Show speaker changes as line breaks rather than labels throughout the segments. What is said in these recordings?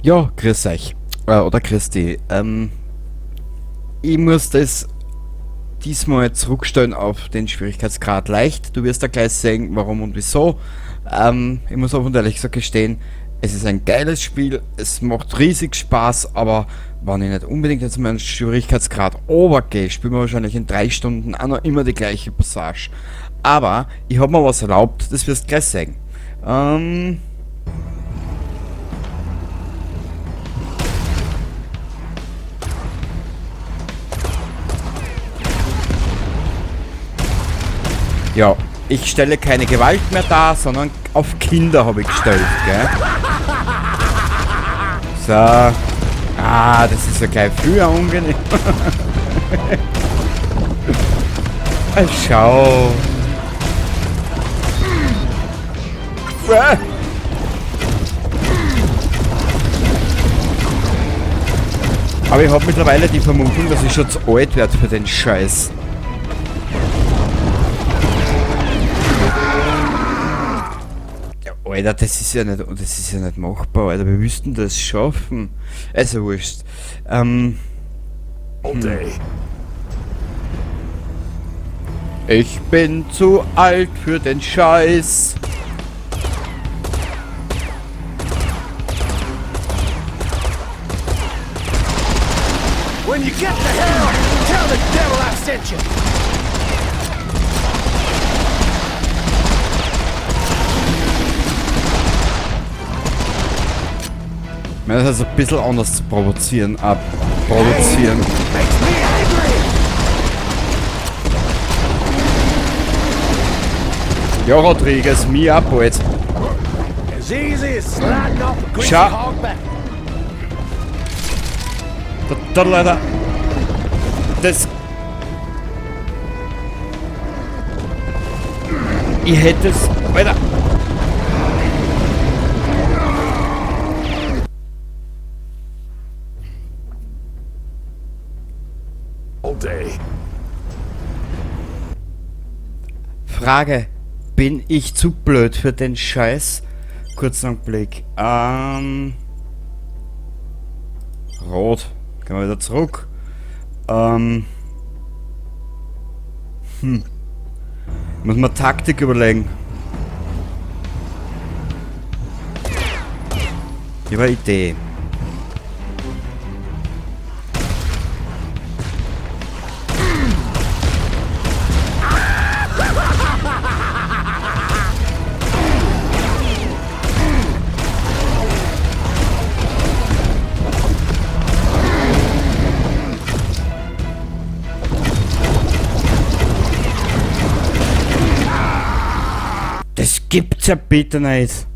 Ja, grüß euch. Oder grüß dich. Ich muss das diesmal zurückstellen auf den Schwierigkeitsgrad leicht. Du wirst da gleich sehen, warum und wieso. Ich muss offen und ehrlich gesagt gestehen, es ist ein geiles Spiel, es macht riesig Spaß, aber wenn ich nicht unbedingt jetzt meinen Schwierigkeitsgrad runtergehe, spielen wir wahrscheinlich in 3 Stunden auch noch immer die gleiche Passage. Aber ich hab mir was erlaubt, das wirst du gleich sehen. Ja, ich stelle keine Gewalt mehr dar, sondern auf Kinder habe ich gestellt, gell? So. Ah, das ist ja gleich früher unangenehm. Schau. Ah. Aber ich hab mittlerweile die Vermutung, dass ich schon zu alt werd für den Scheiß. Alter, das ist ja nicht machbar, Alter. Wir müssten das schaffen. Also wurscht. Ich bin zu alt für den Scheiß.
When you get to hell, tell the devil I sent you.
Das ist ein bisschen anders zu provozieren, abprovozieren. Ja, Rodriguez, mir ab jetzt. Schau. Da, leider. Das. Ich hätte es. Alter. Frage, bin ich zu blöd für den Scheiß? Kurzen Blick. Rot. Gehen wir wieder zurück. Muss man Taktik überlegen. Ich habe eine Idee. Das gibt's ja bitte nicht.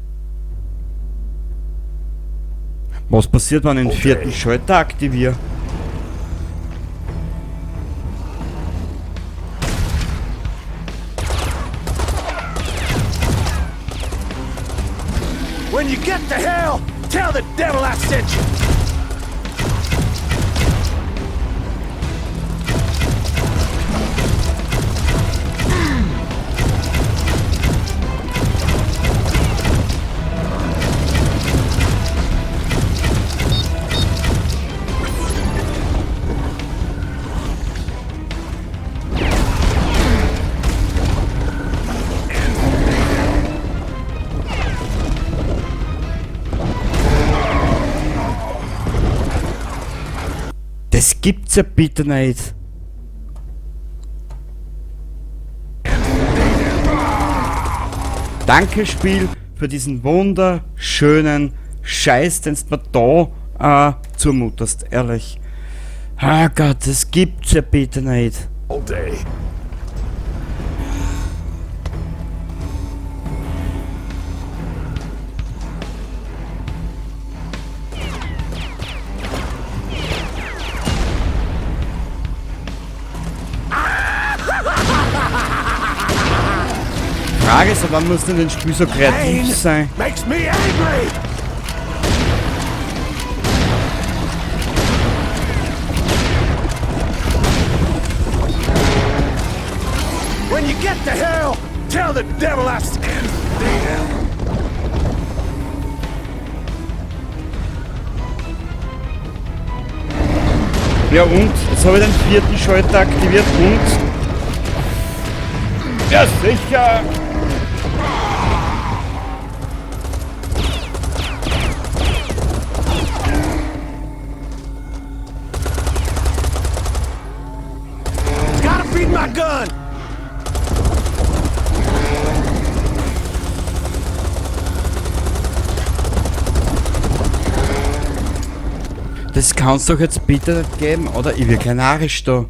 Was passiert, wenn ich den vierten Schalter aktiviere?
When you get to hell, tell the devil I sent you.
Das gibt's ja bitte nicht. Danke, Spiel, für diesen wunderschönen Scheiß, den du mir da zumutest, ehrlich. Ah Gott, das gibt's ja bitte nicht.
All day.
Frage ist, wann muss denn das Spiel so kreativ sein?
Makes me angry. When you get to hell, tell the devil I stand.
Ja und? Jetzt habe ich den vierten Schalter aktiviert und... Ja sicher!
Gotta feed my gun.
Das kannst du doch jetzt bitte nicht geben, oder? Ich will kein narrisch da.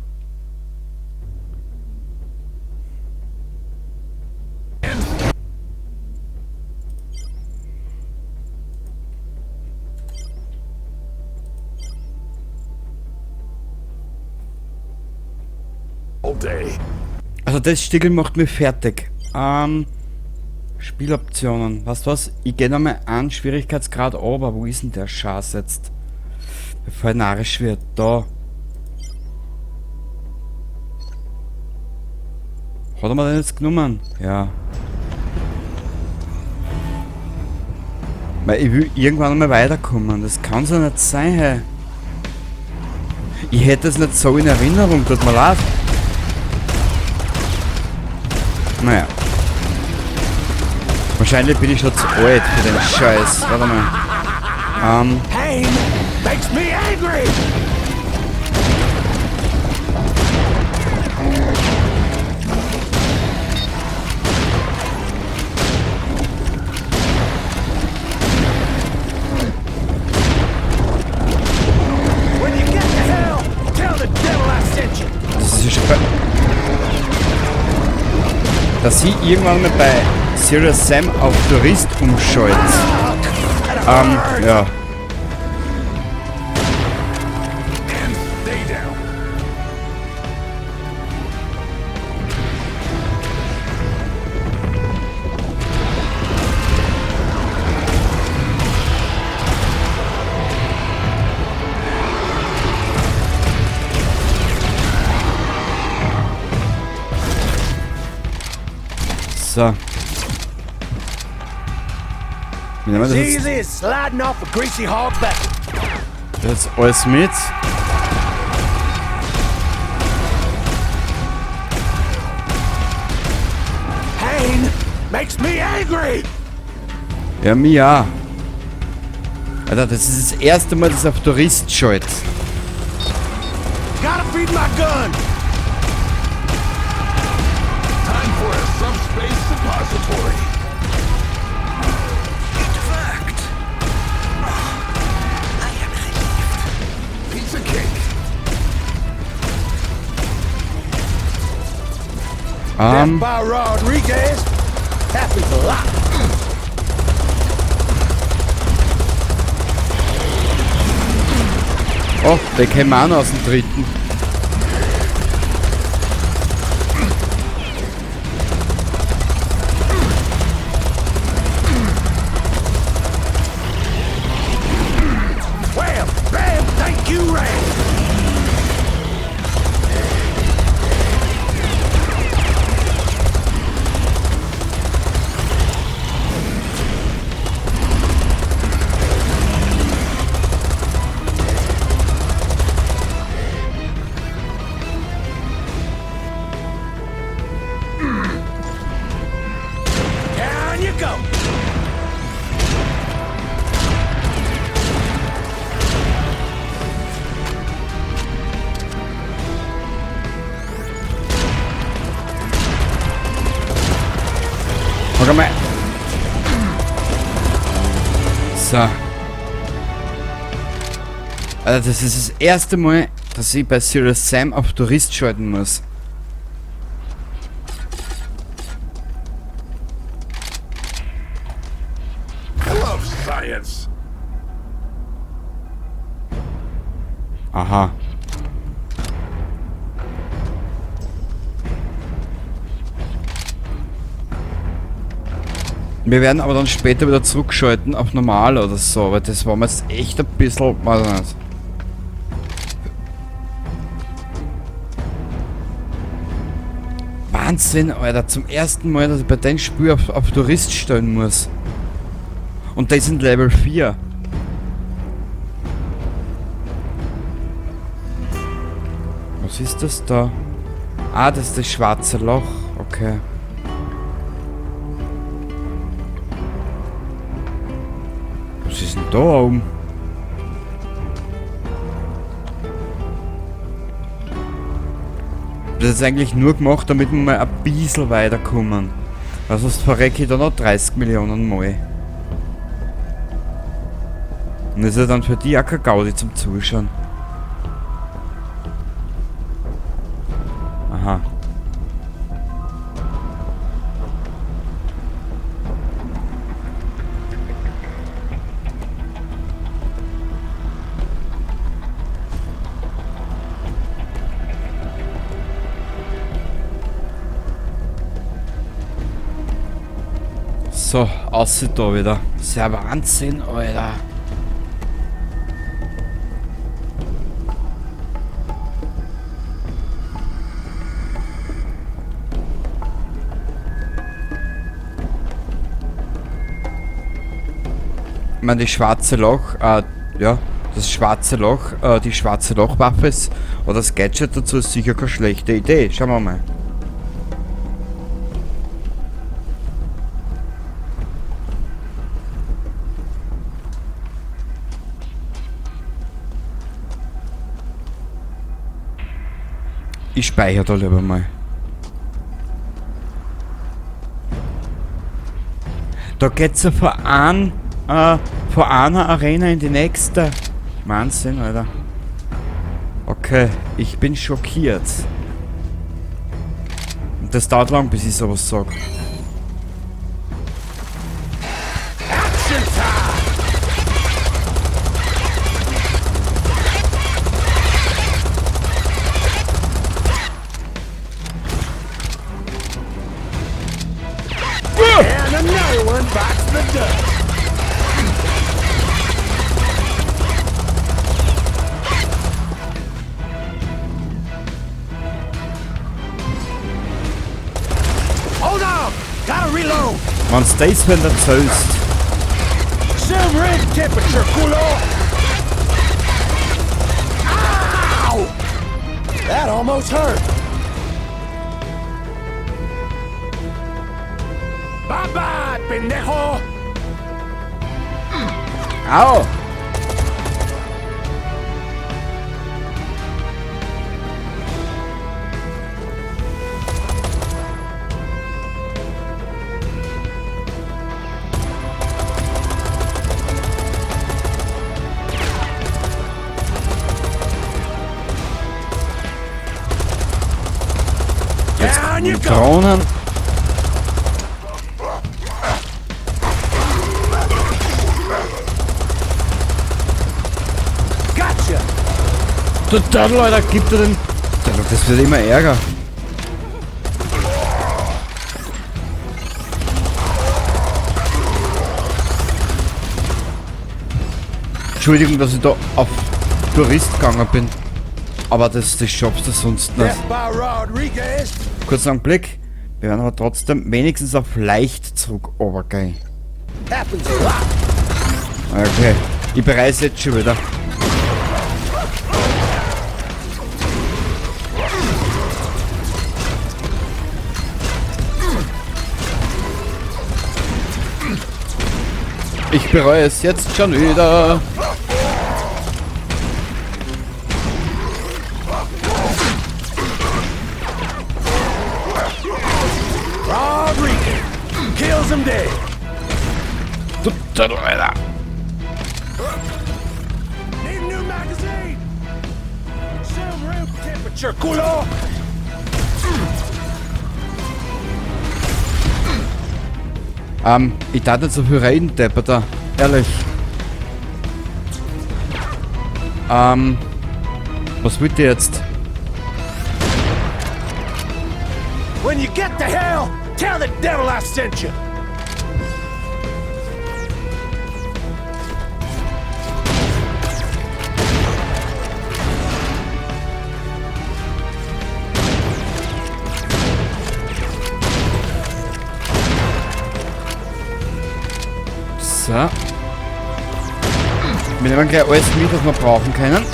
All day.
Also das Stickel macht mich fertig. Spieloptionen. Weißt du was? Ich geh nochmal an Schwierigkeitsgrad ober. Wo ist denn der Schatz jetzt? Bevor ich narrisch wird. Da. Hat er mir den jetzt genommen? Ja. Weil ich will irgendwann einmal weiterkommen. Das kann's ja nicht sein, hey. Ich hätte es nicht so in Erinnerung, tut mir leid. Naja. Wahrscheinlich bin ich schon zu alt für den Scheiß. Warte mal.
Pain makes me angry. When you get to hell, tell the devil I sent you.
Das ist ja schon bei Dass sie irgendwann mal bei Serious Sam auf Tourist umschaltet. Ja. So. Wir nehmen das jetzt,
Easy as sliding off a greasy hog back.
das jetzt alles mit.
Pain makes me angry.
Ja, mir auch. Alter, das ist das erste Mal, dass ich auf Tourist schalte.
Gotta feed my gun.
Time for a subspace suppository.
It worked. Oh, I am relieved.
Piece of cake.
Death by Rodriguez happens a lot.
Oh, der käme auch noch aus dem dritten.
Wham, bam, thank you, Ray. Down you go.
Warte mal. So. Also das ist das erste Mal, dass ich bei Serious Sam auf Tourist schalten muss.
I love science.
Aha. Wir werden aber dann später wieder zurückschalten auf normal oder so, weil das war mir jetzt echt ein bisschen, weiß ich nicht. Wahnsinn, Alter, zum ersten Mal, dass ich bei dem Spiel auf Tourist stellen muss. Und das sind Level 4. Was ist das da? Ah, das ist das schwarze Loch. Okay. Was ist denn da oben? Das ist eigentlich nur gemacht, damit wir mal ein bisschen weiterkommen. Weil sonst verrecke ich da noch 30 Millionen Mal. Und das ist ja dann für die auch kein Gaudi zum Zuschauen. Aha. So, aussieht da wieder. Ist ja Wahnsinn, Alter. Ich meine, das schwarze Loch, ja, das schwarze Loch, die schwarze Lochwaffe ist, oder das Gadget dazu ist sicher keine schlechte Idee. Schauen wir mal. Ich speichere da lieber mal. Da geht's ja von einer Arena in die nächste. Wahnsinn, Alter. Okay, ich bin schockiert. Und das dauert lang, bis ich sowas sag.
Action time! And another one bites the dust. Hold on! Gotta reload!
Wenn's das wenn du zählst.
Zoom ring temperature, culo! Ow! That almost hurt. Bye-bye, pendejo!
Au! Jetzt
Down you go.
Drohnen.
Gotcha.
Du Turtle, Alter, gib dir den. Das wird immer ärger. Entschuldigung, dass ich da auf Tourist gegangen bin. Aber das schaffst du sonst nicht.
Death by Rodriguez.
Kurzen Augenblick. Wir werden aber trotzdem wenigstens auf leicht zurück runtergehen.
Happens a lot.
Okay. Ich bereise jetzt schon wieder. Ich bereue es jetzt schon wieder.
Rodriguez kills him dead.
Du Turtle, Alter.
Need a new magazine. Zoom room temperature, culo.
Ich darf nicht so viel reden, Depperter. Ehrlich. Was wollt ihr jetzt?
When you get to hell, tell the devil I sent you.
So. Wir nehmen gleich alles mit, was wir brauchen können.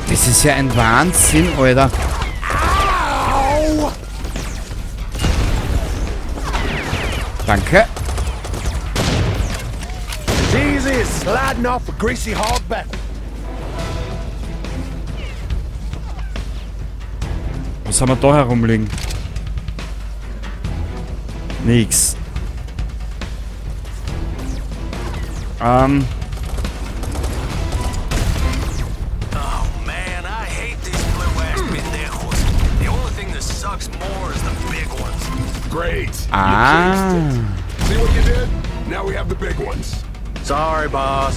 Das ist ja ein Wahnsinn, Alter.
Au!
Danke.
It's easy as sliding off a greasy hog back.
Was haben wir da herumliegen? Nix.
Oh man, I hate these blue ass pendejos. The only thing that sucks more is the big ones.
Great.
Ah.
You jinxed it. See what you did? Now we have the big ones.
Sorry, boss.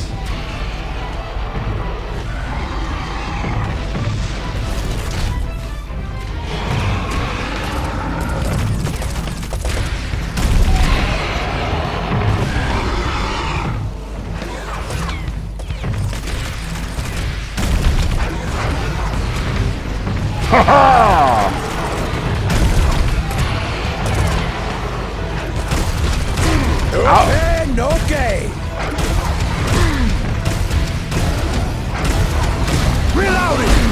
Okay, okay. Reloading.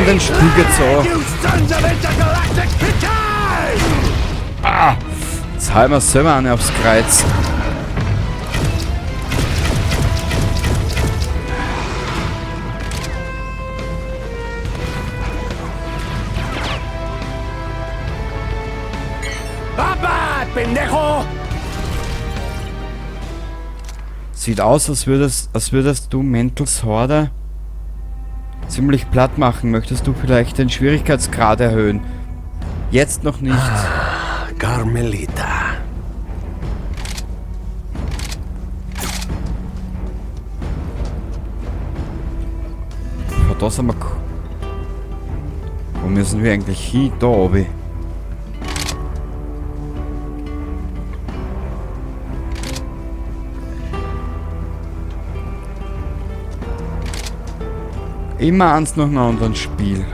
Den Spiegel so.
You sons of intergalactic bitches!
Ah, jetzt halten wir selber eine aufs Kreuz.
Bye bye, pendejo!
Sieht aus, als würdest du Mentals Horde ziemlich platt machen. Möchtest du vielleicht den Schwierigkeitsgrad erhöhen? Jetzt noch nicht.
Ah, Carmelita.
Von da sind wir Wo müssen wir eigentlich hin? Da oben. Immer eins nach dem anderen Spiel.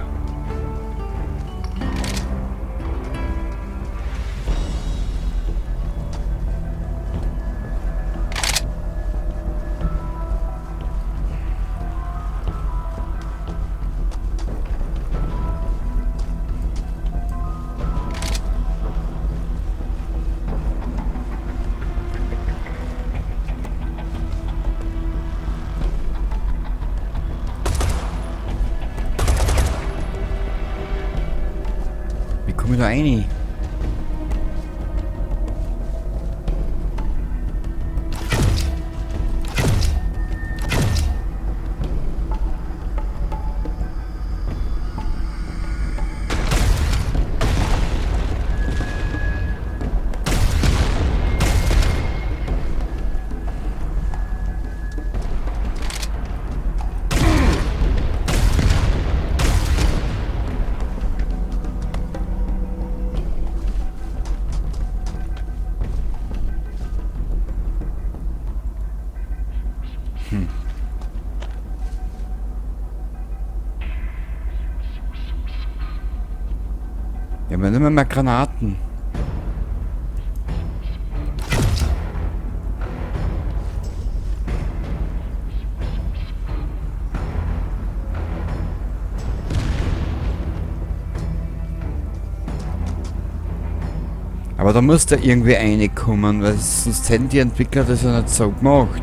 Wie komme ich da rein? Ja, wir nehmen mal Granaten. Aber da muss da irgendwie reinkommen, weil sonst hätten die Entwickler das ja nicht so gemacht.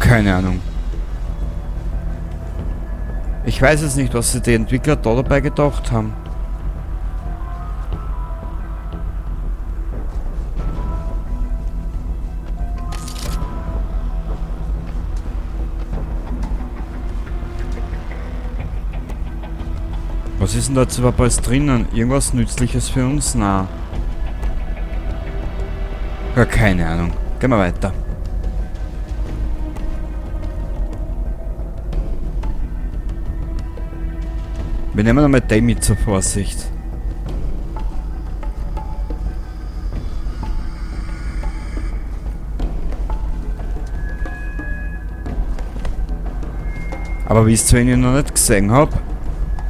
Keine Ahnung. Ich weiß es nicht, was sich die Entwickler da dabei gedacht haben. Was ist denn da jetzt überhaupt alles drinnen? Irgendwas Nützliches für uns? Na. Ja, keine Ahnung. Gehen wir weiter. Wir nehmen nochmal den mit zur Vorsicht. Aber wisst ihr, wen ich noch nicht gesehen habe?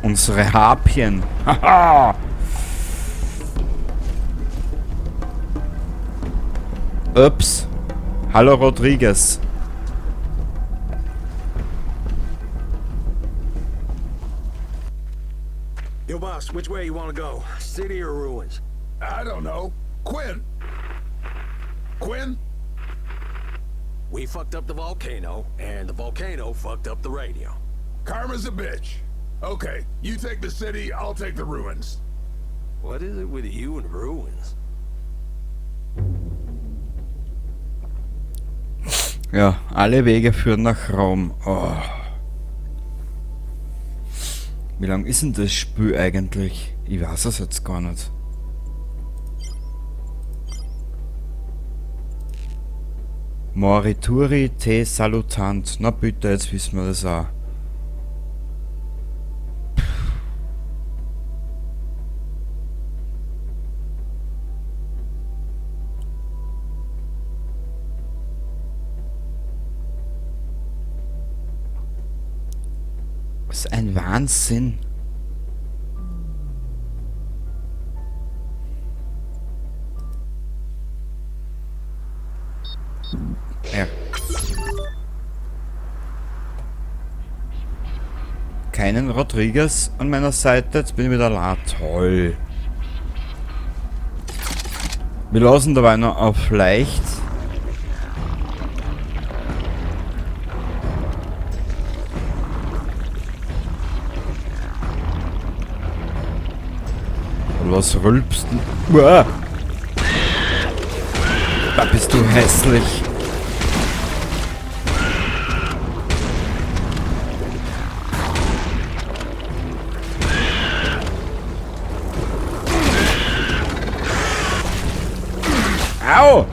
Unsere Harpien. Haha! Ups. Hallo Rodriguez.
Yo, boss, which way you want to go? City or ruins?
I don't know. Quinn! Quinn?
We fucked up the volcano, and the volcano fucked up the radio.
Karma's a bitch. Okay, you take the city, I'll take the ruins.
What is it with you and ruins?
Ja, alle Wege führen nach Rom. Oh. Wie lang ist denn das Spiel eigentlich? Ich weiß es jetzt gar nicht. Morituri te salutant. Na bitte, jetzt wissen wir das auch. Was ein Wahnsinn. Ja. Keinen Rodriguez an meiner Seite. Jetzt bin ich wieder la. Toll. Wir lassen dabei noch auf leicht. Was rülpst du? Uah! Da bist du hässlich. Au!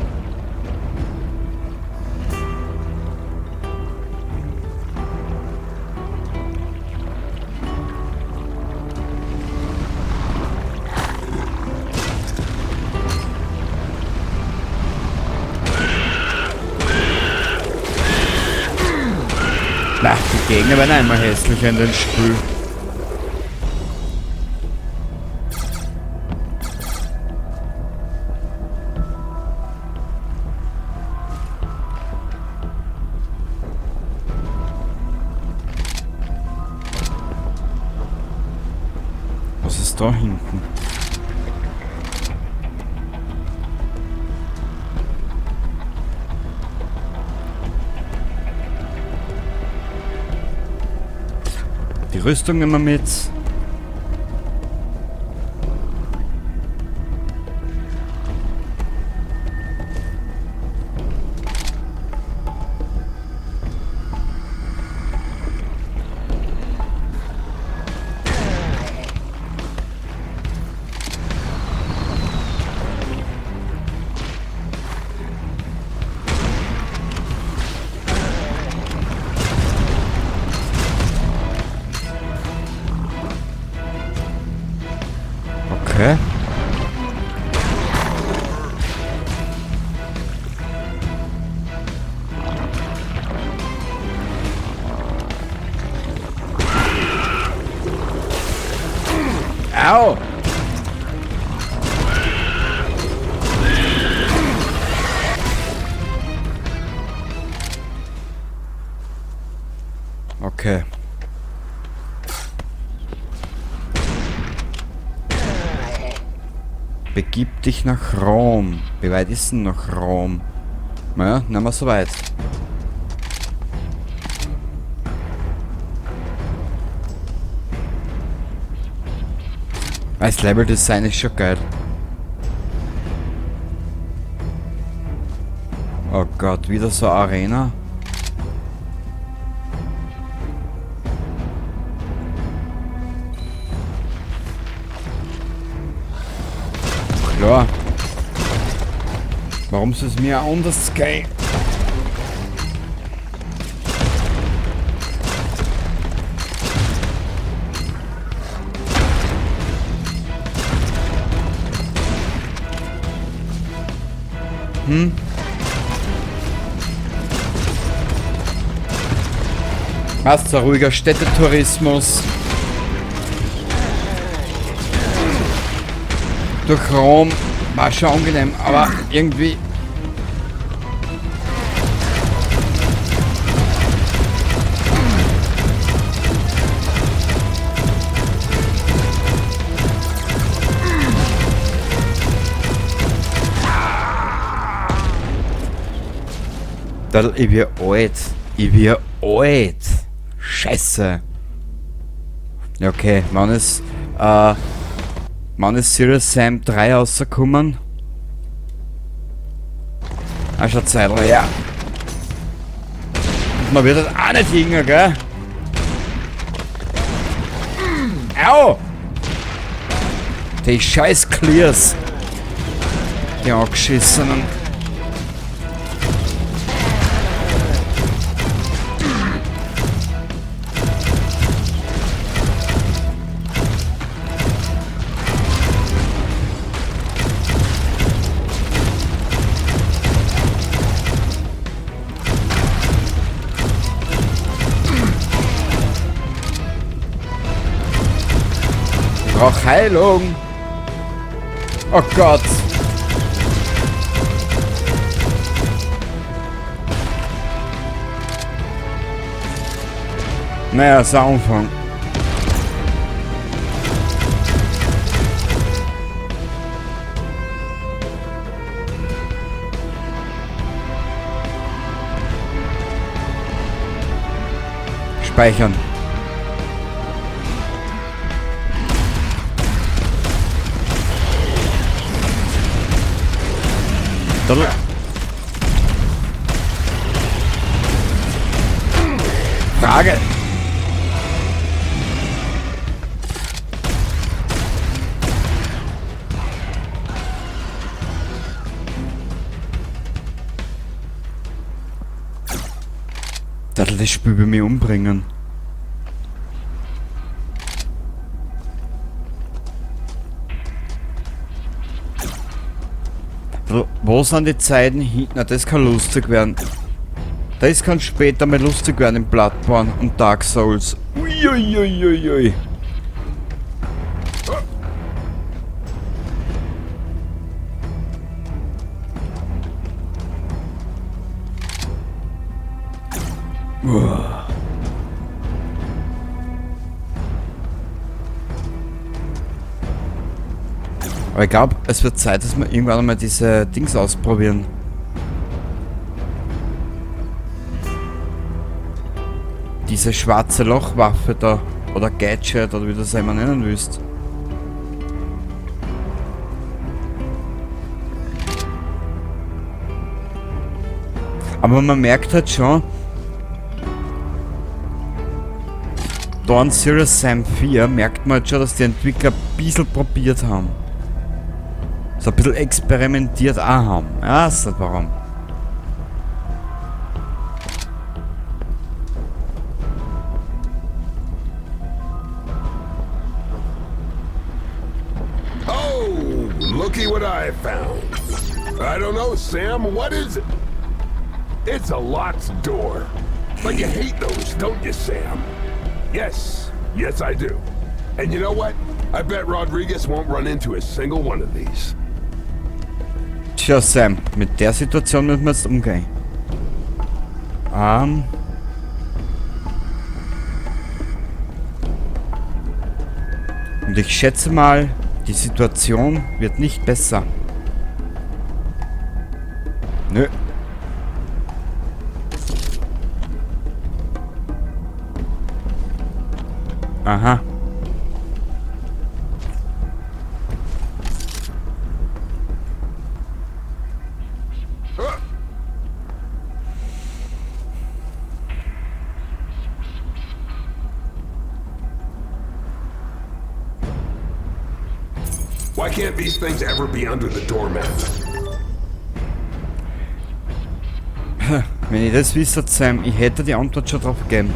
Na, die Gegner werden einmal hässlicher in den Spiel. Was ist da hinten? Die Rüstung nehmen wir mit. Okay. Au! Okay. Begib dich nach Rom. Wie weit ist denn noch Rom? Naja, nicht mehr so weit. Das Level-Design ist schon geil. Oh Gott, wieder so eine Arena. Klar. Warum ist es mir anders gehen? Hm? Was, so ruhiger Städtetourismus. Durch Rom war schon angenehm, aber irgendwie... Ich bin alt. Ich bin alt. Scheiße. Ja, okay, wann ist Serious Sam 3 rausgekommen? Ah, schon Zeit her. Und man wird das auch nicht jünger, gell? Au! Die scheiß Clears. Die angeschissenen. Brauch Heilung. Oh Gott. Naja, ist der Anfang. Speichern. Frage. Das Spiel will mich umbringen. Wo sind die Zeiten hin? Na, das kann lustig werden. Das kann später mal lustig werden in Bloodborne und Dark Souls. Uiuiuiui. Aber ich glaube, es wird Zeit, dass wir irgendwann einmal diese Dings ausprobieren. Diese schwarze Lochwaffe da. Oder Gadget, oder wie du das immer nennen willst. Aber man merkt halt schon, da an Serious Sam 4 merkt man halt schon, dass die Entwickler ein bisschen probiert haben. So ein bisschen experimentiert auch haben. Ja, ist das warum.
Oh, looky what I found. I don't know, Sam, what is it? It's a locked door. But you hate those, don't you, Sam? Yes, yes I do. And you know what? I bet Rodriguez won't run into a single one of these.
Tja, Sam, mit der Situation müssen wir jetzt umgehen. Und ich schätze mal, die Situation wird nicht besser. Nö. Aha.
Why can't these things ever be under the doormat?
Wenn ich das wüsste, Sam, ich hätte die Antwort schon drauf gegeben.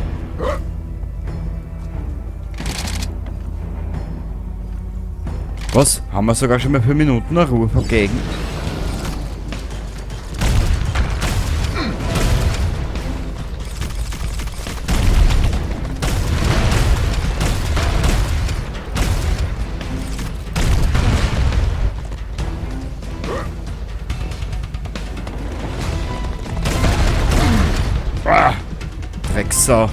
Was? Haben wir sogar schon mal 5 Minuten eine Ruhe vergeben? Ah, Drecksau.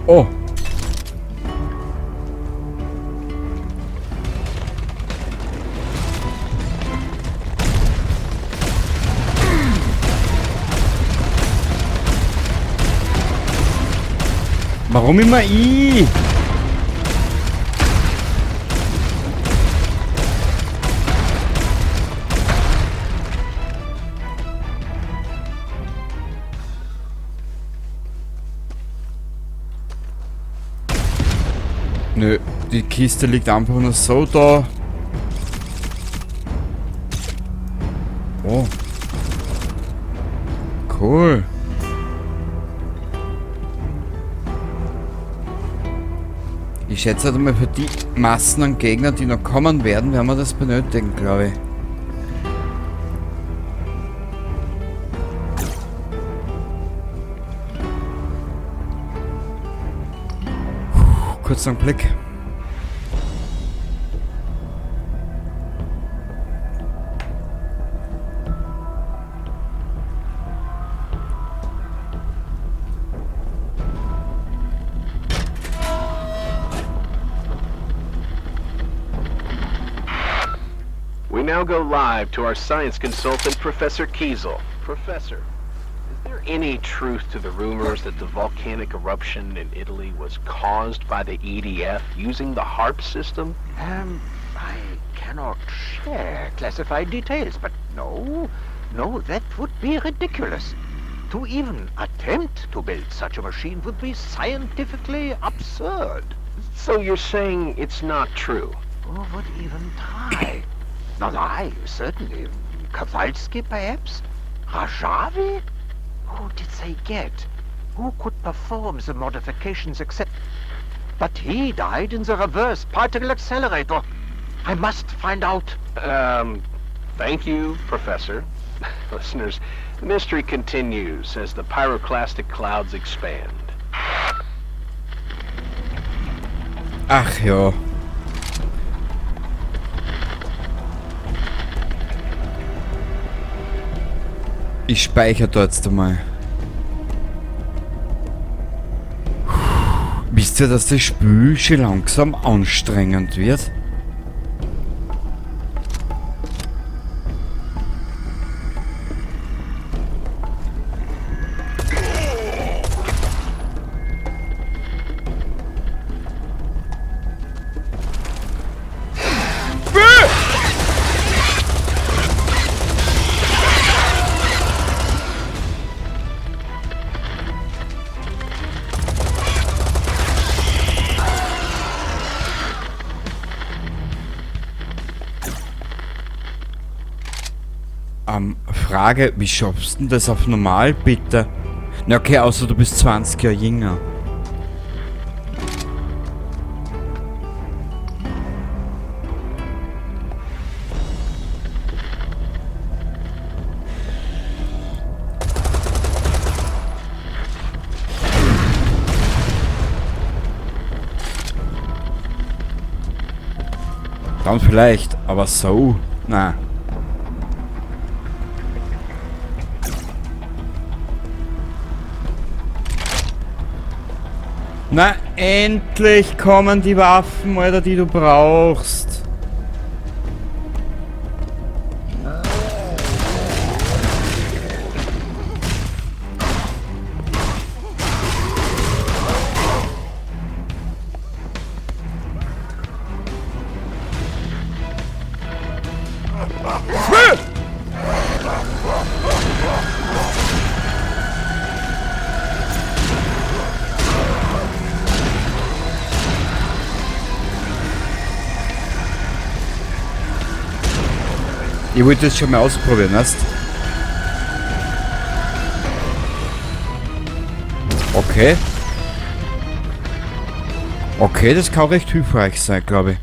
Oh. Warum immer ich? Nö, die Kiste liegt einfach nur so da. Oh. Cool. Ich schätze halt mal, für die Massen an Gegnern, die noch kommen werden, werden wir das benötigen, glaube ich. Puh, kurzer Blick.
We now go live to our science consultant, Professor Kiesel. Professor, is there any truth to the rumors that the volcanic eruption in Italy was caused by the EDF using the HAARP system?
I cannot share classified details, but no, that would be ridiculous. To even attempt to build such a machine would be scientifically absurd.
So you're saying it's not true?
Who would even try? Not I, certainly. Kowalski, perhaps? Rajavi? Who did they get? Who could perform the modifications except... But he died in the reverse particle accelerator. I must find out.
Thank you, Professor. Listeners, the mystery continues as the pyroclastic clouds expand.
Ach ja. Ich speichere da jetzt einmal. Wisst ihr, dass das Spiel schon langsam anstrengend wird? Frage, wie schaffst du denn das auf normal, bitte? Na okay, außer du bist 20 Jahre jünger. Dann vielleicht, aber so, na. Na, endlich kommen die Waffen, Alter, die du brauchst. Ich wollte das schon mal ausprobieren, weißt? Okay. Okay, das kann recht hilfreich sein, glaube ich.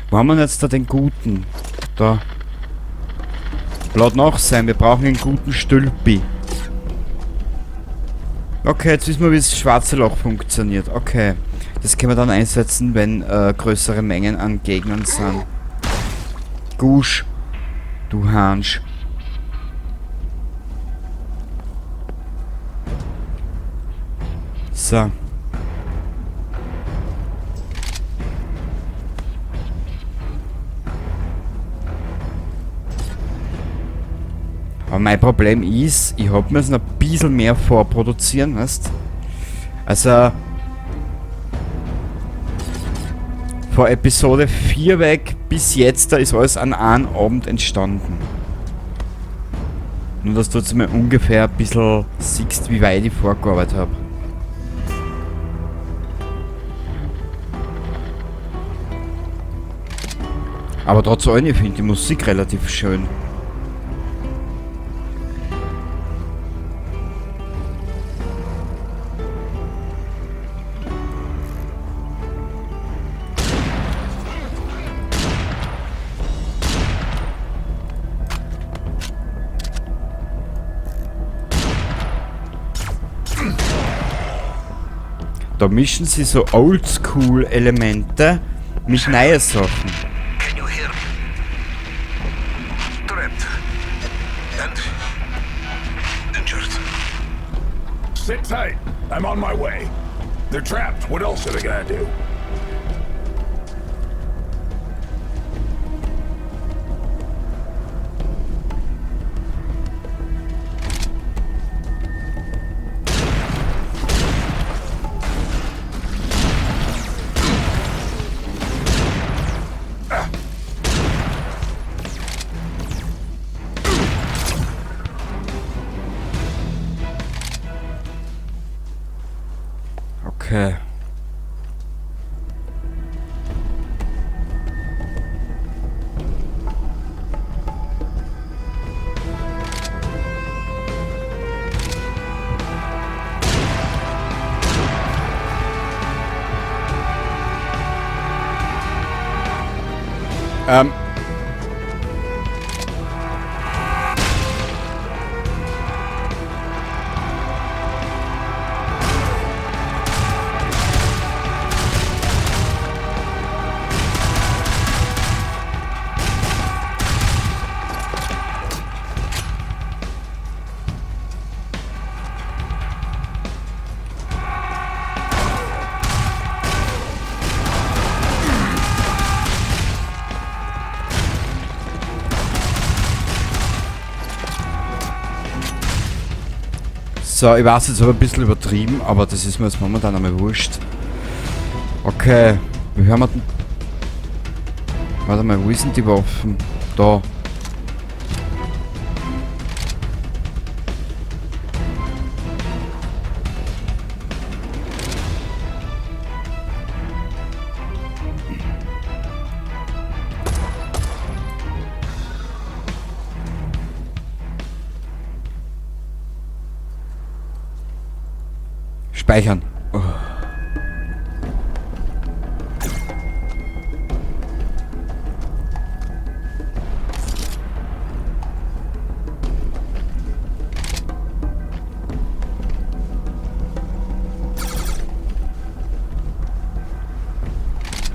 Wo haben wir denn jetzt da den guten? Da. Laut nach sein, wir brauchen einen guten Stülpi. Okay, jetzt wissen wir, wie das schwarze Loch funktioniert. Okay. Das können wir dann einsetzen, wenn größere Mengen an Gegnern sind. Gusch. Du Hansch. So. Aber mein Problem ist, ich hab mir ein bisschen mehr vorproduzieren, weißt? Also vor Episode 4 weg bis jetzt, da ist alles an einem Abend entstanden. Nur, dass du jetzt mal ungefähr ein bisschen siehst, wie weit ich vorgearbeitet hab. Aber trotz allem, ich finde die Musik relativ schön. Da mischen sie so Oldschool-Elemente mit neuen Sachen.
Can you hear me? Trapped. And injured.
Sit tight. I'm on my way. They're trapped. What else are they gonna do?
Okay. So, ich weiß jetzt aber ein bisschen übertrieben, aber das ist mir jetzt momentan einmal wurscht. Okay, wie hören wir denn? Warte mal, wo sind die Waffen? Da. Speichern. Oh.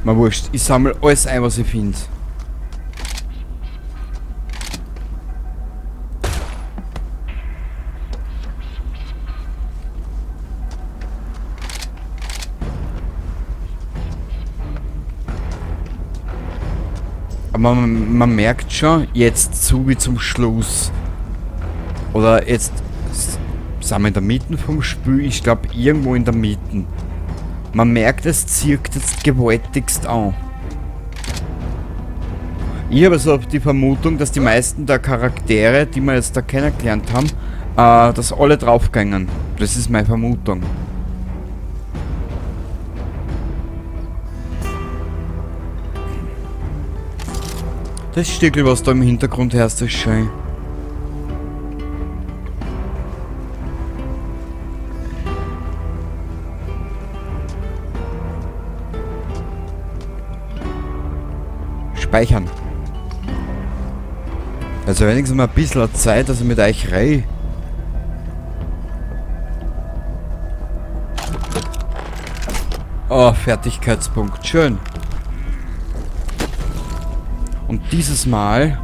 Mal wurscht, ich sammle alles ein, was ich finde. Aber man merkt schon, jetzt zu wie zum Schluss. Oder jetzt sind wir in der Mitte vom Spiel, ich glaub irgendwo in der Mitte. Man merkt, es zirkt jetzt gewaltigst an. Ich habe so die Vermutung, dass die meisten der Charaktere, die wir jetzt da kennengelernt haben, dass alle draufgängen. Das ist meine Vermutung. Das Stückel, was da im Hintergrund hörst, ist schön. Speichern. Also wenigstens mal ein bisschen Zeit, dass ich mit euch rei. Oh, Fertigkeitspunkt. Schön. Und dieses Mal